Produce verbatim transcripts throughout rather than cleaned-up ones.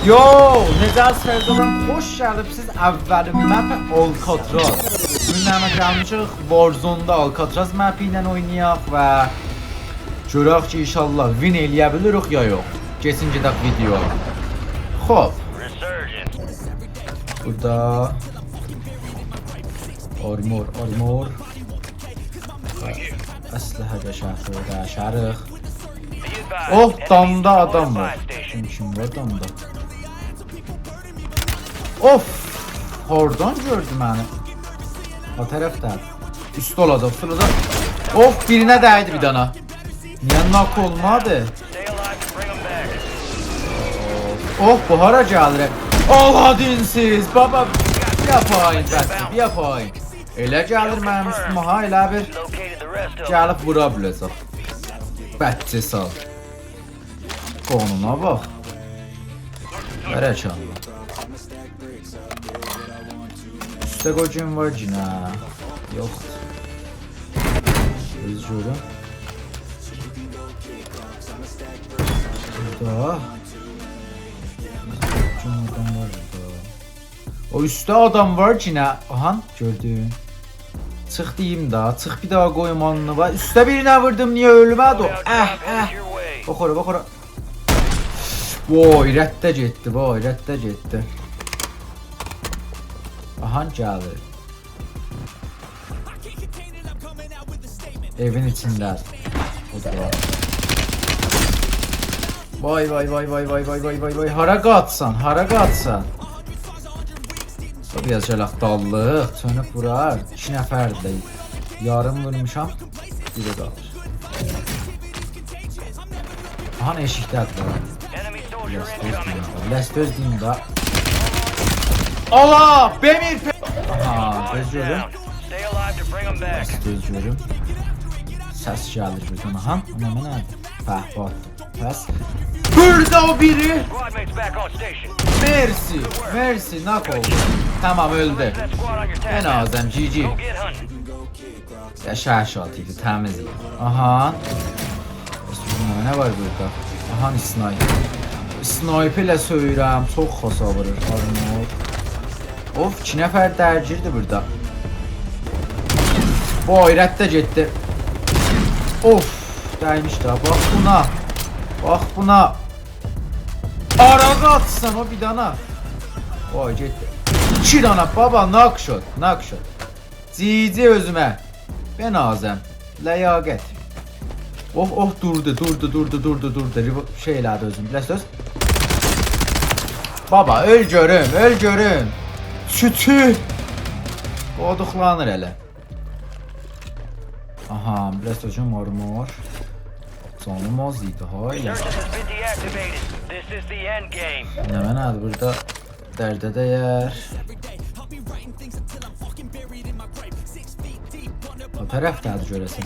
یو، نئجه‌سیز فرزادان؟ خوش گلیبسیز اولین مپ آلکاتراز. بوگون نمنه گلمیشیک، وارزوندا آلکاتراز مپی ایله اوینایاق و گؤرک کی، ان‌شاءالله وین ائلیه بیلیریک یا یوخ. کئچین گئدک ویدیویا. خوب. بورادا آرمور، آرمور. اسلحه ده شرطی، ده شرق. اوه، دامدا آدام وار. کیم، کیم وار دامدا؟ اوف! هاردان گؤردو منی؟ او طرفده. اوسته اولاجاق، اوسته اولاجاق. اوف، بیرینه دَیدی بیر دانا. نییه ناک اولمادی؟ اوف، بو هارا گلیر؟ آللاه دینسیز، بابا. بیا پایین، بس، بیا پایین. ائله گلیر منیم اوستومه ها، ائله بیر گلیب وورا بیله‌جک. بچه سال. قونونا باخ. بارک‌الله. اوسته قویوم وار یئنه. یوخدور. اؤز گؤروم. بورادا. گؤروم آدام وار بورادا. او اوسته آدام وار یئنه. آها، گؤردوم. چیخ دئییم ده، چیخ بیر داها قویوم آلنینا. اوسته بیرینه ووردوم، نییه اؤلمه‌دی او؟ اه، اه. باخ اورا، باخ اورا. وای، رده گئتدی، وای، رده گئتدی. آها، گلیر. ائوین ایچینده. او دا وار. وای، وای، وای. هارا قاچسان، هارا قاچسان؟ بو بیر آز گلک داللیق، چؤنوب وورار. ایکی نفردیر. یاریم وورموشام. بیری قالیر. آها، ائشیکده‌دیر. Enemy soldier incoming. بیراز دؤز دئییم ده. آللاه! بمیر! آها، دؤز گؤروم. Stay alive to bring 'em back. بیراز دؤز گؤروم. سس گلیر بوردان. آها، نمنه؟ پهپاد. پس. بورادا او بیری. Squad mates back on station. مرسی، مرسی، ناک اولدو. تامام، اؤلدو. That squad on your task. ان آزدان، جی جی. Go get hunting. قشنگ شات ایدی، تمیز ایدی. آها. بس بوندا نه وار بورادا؟ آها، اسنایپ. اسنایپ ائله سؤیورم، چوخ خاصا وورور. آرمور. اوف، ایکی نفر درگیردی بورادا. وای، رده گئتدی. اوف، دَیمیش ده. باخ بونا. باخ بونا. هارا قاچسان او بیر دانا. وای، گئتدی. ایکی دانا، بابا، ناک شد، ناک شد. جی جی اؤزومه. بن آزم. لیاقت. اوه، اوه، دوردو، دوردو، دوردو، دوردو، دوردو. ریو-، شئی ائله‌دی اؤزون. بیراز سؤز. بابا، اؤل گؤروم، اؤل گؤروم. چوچو. قودوقلانیر هله. آها، بیراز سؤزوم آرمور. جانیم آز ایدی، های. Resurgence has been deactivated. This is the end game. نمنه‌دیر بورادا؟ درده دَیر. او طرفده‌دیر گؤره‌سن.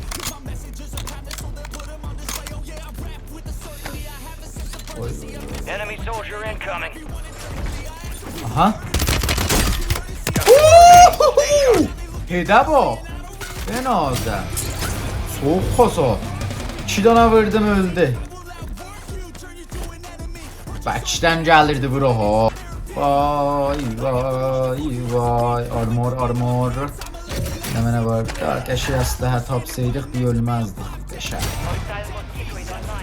اوی، اوی، اوی. Enemy soldier incoming. آها. اوهوهو! هئده باخ. بن آزم. سویوق خاصا. ایکی دانا ووردوم، اؤلدو. بکدن گلیردی بورا ها. وای، وای، وای. آرمور، آرمور. نمنه وار؟ داها قشنگ اسلحه تاپسایدیق، بیر اؤلمزدیک. قشنگ.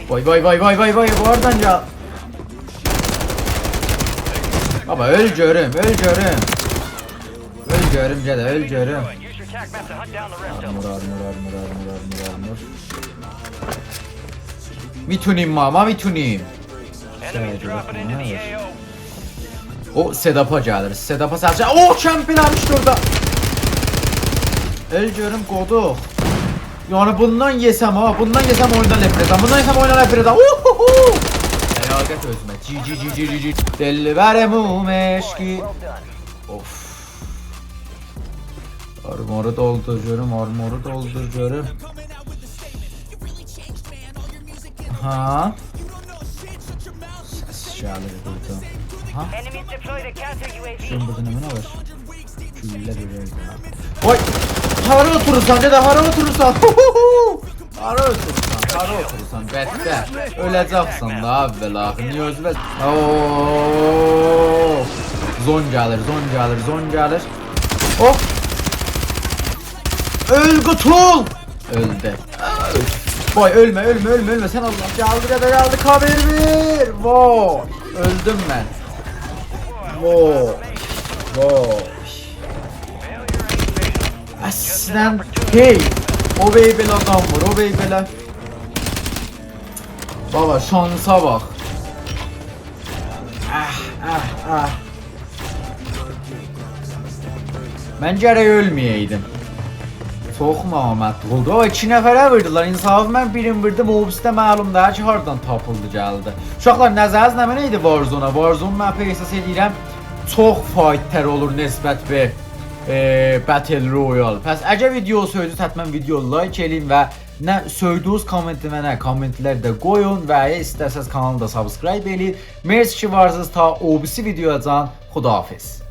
وای، وای، وای. بو هاردان گل-، بابا، اؤل گؤروم، اؤل گؤروم. اؤل گؤروم، گده، اؤل گؤروم. Use your tac map to hunt down the rest of them. آرمور، آرمور، آرمور، آرمور، آرمور، آرمور. می‌تونیم ماما، می‌تونیم. Enemies dropping into the A O. او، صداپا گلیر، صداپا سس گلیر. او، کمپ ائله‌میشدی اورادا. اؤل گؤروم، قودوق. یعنی بوندان یئسم ها، بوندان یئسم اویوندان نفرت ائدیرم. بوندان یئسم اویوندان نفرت ائدیرم. اوهوهو! لیاقت اؤزومه. جی، جی، جی. دلبرم عشقی. اوف. آرمورو دولدور گؤروم، آرمورو دولدور گؤروم. آها. سس گلیر بوردان. آها. Enemies deployed a counter U A V. شون بوردا نمنه وار؟ گولله وئریر. وای! هارا اوتورورسان، گده، هارا اوتورورسان؟ هارا اوتورورسان، هارا اوتورورسان؟ بتده. اؤله‌جکسن ده، اوّل آخیر. نییه اؤزونه؟ اوو! زون گلیر، زون گلیر، زون گلیر. هوپ. اؤل، قوتول. اؤلدو. وای، اؤلمه، اؤلمه، اؤلمه، اؤلمه. سن آللاه، گلدی، گلدی، گلدی. کاور وئر. وای، اؤلدوم من. وای، وای. اصلاً، هئی، او بی بئله آدام وور، او بی بئله. بابا، شانسا باخ. اه، اه، اه. من گرک اؤلمه‌یه‌یدیم. چوخ نامرد اولدو. او ایکی نفره ووردولار. انصافی من بیرینی ووردوم. او بیریسی ده معلوم دئییل کی، هاردان تاپیلدی، گلدی. اوشاقلار، نظرینیز نمنه ایدی Warzone-ا؟ Warzone، من احساس ائدیرم، چوخ فایت‌تر اولور نسبت به، ائ، Battle Royale. پس اگر ویدیو سئودینیز، حتماً ویدیو لایک ائله‌یین و نه سئودیگینیز کامنتی و نه کامنت‌لرده قویون و ایسته‌سز کانالی دا subscribe ائله‌یین. مرسی کی وارسینیز، تا او بیریسی ویدیویاجان خداحافظ.